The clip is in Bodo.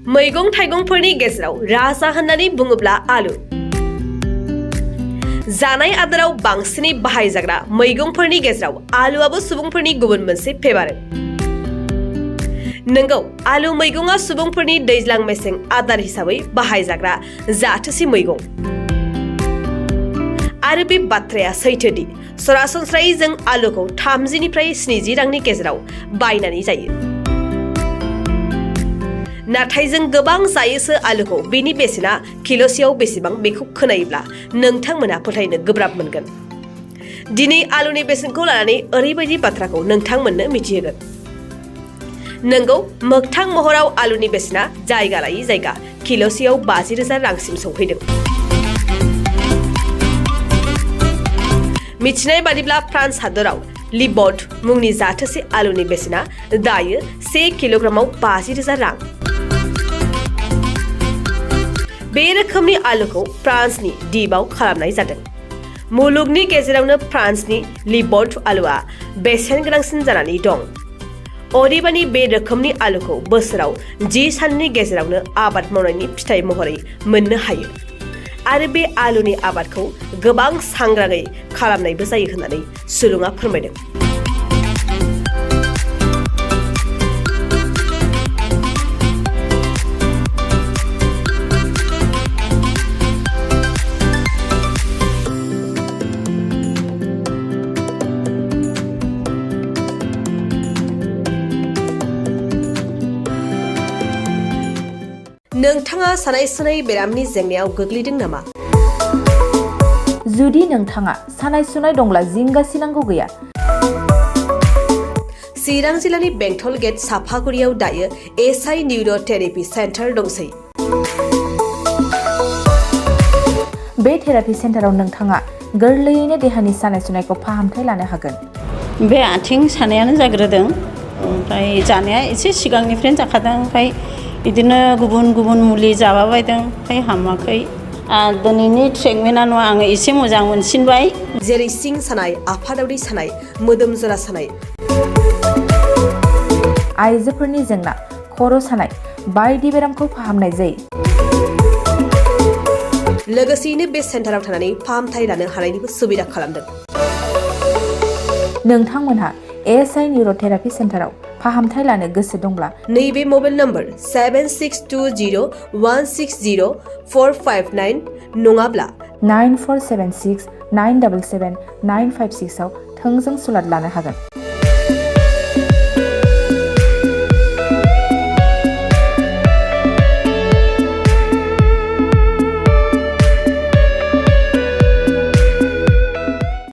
मैगं थाइगंफोरनि गेजेराव राजा होननानै बुङोब्ला आलु। जानाय आदाराव बांसिनै बाहायजाग्रा मैगंफोरनि गेजेराव आलुआबो सुबुंफोरनि गुबुन मोनसे फेभारेट। नंगौ, आलु मैगंआ सुबुंफोरनि दैज्लां मेसें आदार हिसाबै बाहायजाग्रा जाथोसे मैगं। आरो बे बाथ्राया सैथोदि सरासनस्रायै जों आलुखौ 30 निफ्राय 70 रांनि गेजेराव बायनानै जायो। नाथाय जों गोबां जायोसो आलुखौ बेनि बेसेना किल'सेयाव बेसेबां बेखौ खोनायोब्ला नोंथांमोना फोथायनो गोब्राब मोनगोन। दिनै आलुनि बेसेनखौ लानानै ओरैबायदि बाथ्राखौ नोंथांमोननो मिथिहोगोन। नंगौ, मोगथां महराव आलुनि बेसेना जायगा लायै जायगा किल'सेयाव 50,000 रांसिम सौहैदों। मिथिनाय बादिब्ला फ्रान्स हादराव लिबट मुंनि जाथोसे आलुनि बेसेना दायो 1 किल'ग्रामाव 50,000 रां। बे रोखोमनि आलुखौ फ्रान्सनि दिपआव खालामनाय जादों। मुलुगनि गेजेरावनो फ्रान्सनि लिबट आलुआ बेसेन गोनांसिन जानानै दं। अदेबानि बे रोखोमनि आलुखौ बोसोराव 10 साननि गेजेरावनो आबाद मावनायनि फिथाइ महरै मोननो हायो। आरो बे आलुनि आबादखौ गोबां सांग्राङै खालामनायबो जायो होननानै सुलुङा फोरमायदों। नोंथाङा सानाय सुनाय बेरामनि जेंनायाव गोग्लैदों नामा? जुदि नोंथाङा सानाय सुनाय दंब्ला जिंगासिनांगौ गैया। चिरां जिल्लानि बेंटल गेट साफागुरियाव दायो SI निउर' थेरापि सेन्टार दंसै। बे थेरापि सेन्टाराव नोंथाङा गोरलैयैनो देहानि सानाय सुनायखौ फाहामथाय लानो हागोन। बे आथिं सानायानो जाग्रोदों, ओमफ्राय जानाया एसे सिगांनिफ्रायनो जाखादों, ओमफ्राय बिदिनो गुबुन गुबुन मुलि जाबाबायदों, ओमफ्राय हामाखै। दिनैनि ट्रिटमेन्टआ नङा, आङो एसे मोजां मोनसिनबाय। जेरै सिं सानाय, आफादावरि सानाय, मोदोम जरा सानाय, आइजोफोरनि जेंना, खर' सानाय बायदि बेरामखौ फाहामनाय जायो। लोगोसेयैनो बे सेन्टाराव थानानै फाहामथाय लानो हानायनिबो सुबिदा खालामदों। नोंथांमोनहा SI निउर' थेरापि सेन्टाराव फाहामथाय लानो गोसो दंब्ला नैबे मबाइल नम्बर 7620160459 नङाब्ला 9476977956 आव थोंजों सुलाद लानो हागोन।